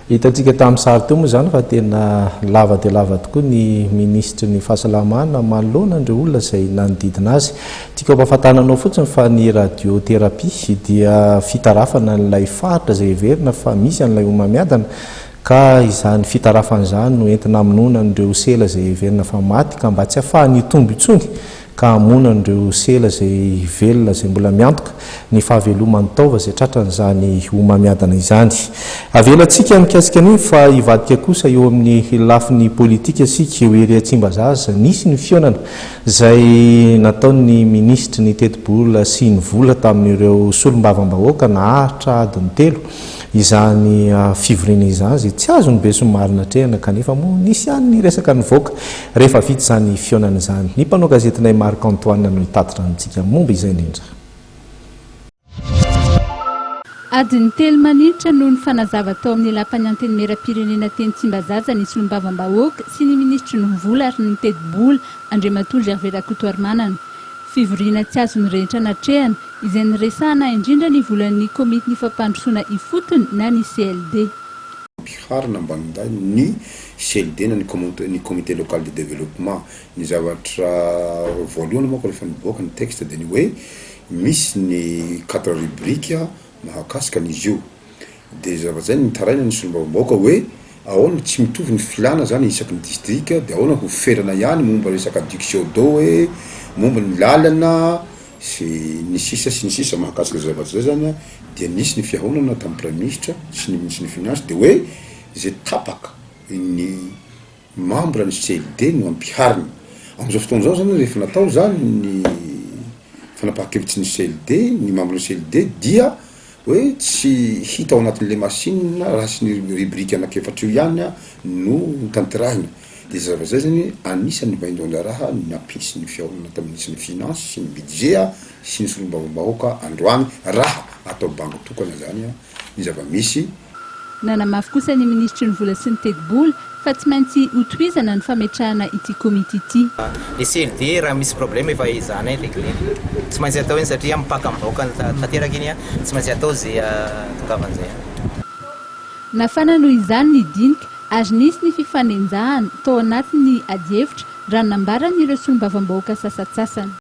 Hitantsika tamin'ny sary teo moa izany fa tena lava dia lava tokoa ny minisitry ny fahasalamana manoloana an'ireo olona izay nanodidina azy. Tiako hampahafantarina anao fotsiny fa ny radiothérapie dia fitarafana an'ilay faritra izay heverina fa misy an'ilay homamiadana ka izany fitarafana izany no entina hamonoana an'ireo sela izay heverina fa maty ka mba tsy hahafahany hitombo intsony ka hamono an'ireo sela izay velona izay mbola miantoka ny fahaveloman'ny taova izay tratran'izany homamiadana izany. Avelantsika mikasika an'iny fa hivadika kosa eo amin'ny lafiny politika isika eo ery Tsimbazaza. Nisy ny fihaonana izay nataon'ny minisitry ny tetibola sy ny vola tamin'ireo solombavambahoaka naharitra adiny telo izany fivoriana izany izay tsy azon'ny besinimaro natrehina kanefa moa nisy ihany ny resaka nivoaka rehefa vita izany fihaonana izany. Ny mpanao gazetinay Marc Antoine no hitatitra amintsika momba izay indrindra. Adiny telo manitra no nifanazava tao amin'ny lapan'ny Antenimierampirenena teny Tsimbazaza ny solombavambahoaka sy ny minisitry ny vola ary ny tetibola Andriamatoa Gervais Rakotoarimanana. Fivoriana tsy azon'ny rehetra natrehana, izay niresahana indrindra ny volan'ny Komitin'ny Fampandrosoana Ifotony na ny CLD. Ampiharina ambanindahy ny CLD na ny ny Comité Local de Développement. Ny zavatra voalohany manko rehefa nivoaka ny texte dia ny hoe misy ny quatre rubriques mahakasika an'izy io. Dia zavatra zay nitaraina ny solombavambahoaka hoe ahoana tsy mitovy ny filana zany isaky ny distrika dia ahoana ho ferana ihany momba resaka adduction d'eau hoe, momba ny lalana sy ny sisa sy ny sisa mahakasika zay zavatra zay zany an, dia nisy ny fihaonana tamin'ny praiminisitra sy ny minisitry ny finance dia hoe zay tapaka ny Membre ny CLD no ampiharina. Amin'izao fotoana izao zany rehefa natao zany ny fanapahan-kevitry ny CLD, ny membre ny CLD dia hoe tsy hita ao anatin'le machine raha tsy ny rubrique anankiefatra io ihany no tanterahina. De zay zavatra zay zany anisan'ny vaindohan-draharaha nampisy ny fihaonana tamin'ny minisitry ny finance sy ny budget sy ny solombavambahoaka androany raha atao bango tokana zany ny zava-misy. Nanamafy kosa ny minisitry ny vola sy ny tetibola fa tsy maintsy hotohizana ny fametrahana ity komity ity. Le CLD raha misy problème efa ezahanay regler. Tsy maintsy atao iny satria mipaka amin'ny vahoaka tanteraka iny, tsy maintsy atao ze ahatongavan'izay any. Nafana noho izany ny dinika ary nisy ny fifanenjahana tao anatin'ny adihevitra raha ny nambaran'ireo solombavambahoaka sasantsasany.